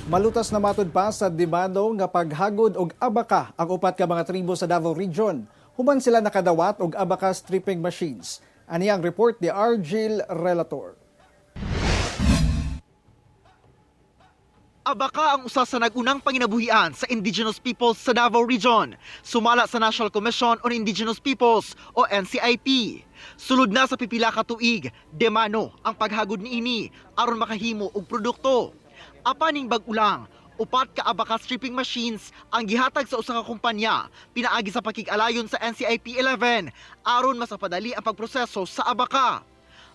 Malutas na matud pa sa demando nga paghagod og abaka ang upat ka mga tribo sa Davao Region. Human sila nakadawat og abaka stripping machines. Ani ang report ni Argil Relator. Abaka ang usa sa nag-unang panginabuhian sa indigenous peoples sa Davao Region, sumala sa National Commission on Indigenous Peoples o NCIP. Sulod na sa pipila ka tuig, demano ang paghagod niini aron makahimo og produkto. Apaning bag-ulang, upat ka abaka stripping machines ang gihatag sa usa ka kumpanya pinaagi sa pakig-alayon sa NCIP 11 aron mas mapadali ang pagproseso sa abaka.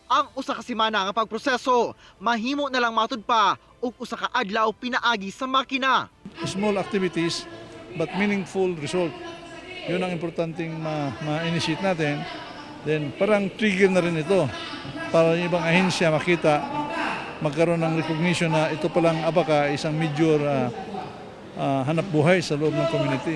Ang usa ka semana nga pagproseso mahimo na lang matud pa og usa ka adlaw pinaagi sa makina. Small activities but meaningful result. Yun ang importanteng ma-initiate natin. Then parang trigger na rin ito para yung ibang ahensya makita, magkaroon ng recognition na ito palang abaka, isang major hanap buhay sa loob ng community.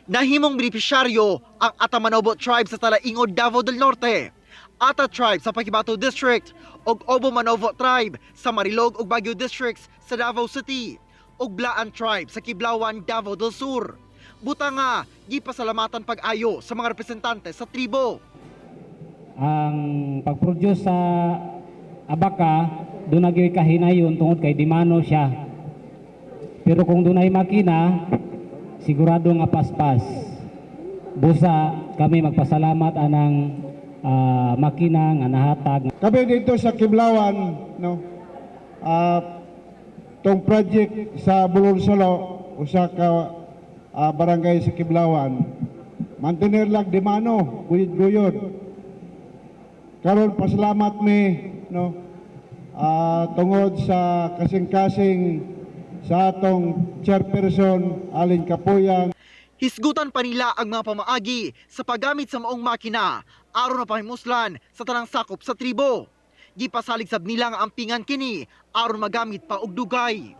Nahimong benepisyaryo ang Ata Manobo Tribe sa Talaingod, Davao del Norte, Ata Tribe sa Paquibato District ug Obo Manobo Tribe sa Marilog ug Baguio Districts sa Davao City ug Blaan Tribe sa Kiblawan, Davao del Sur. Buta nga gipasalamatan pag-ayo sa mga representante sa tribo. Ang pag-produce sa abaka, duna gyoy kahinayon tungod kay dimano siya. Pero kung dunay makina, sigurado nga paspas. Busa kami magpasalamat anang makina nga nahatag. Kami dito sa Kiblawan, no, tong project sa Bulon Salo, usa ka barangay sa Kiblawan, mantener lang dimano, guyod-guyod. Karon pasalamat mi, no, tungod sa kasing-kasing sa atong chairperson Alin Kapuyan. Hisgutan pa nila ang mga pamaagi sa paggamit sa maong makina aron mapahimuslan sa tanang sakop sa tribo. Gipasalig sab nila nga ampingan kini aron magamit pa og dugay.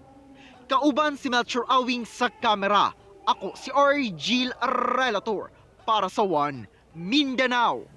Kauban si Melchor Awing sa kamera. Ako si Argil Relator para sa One Mindanao.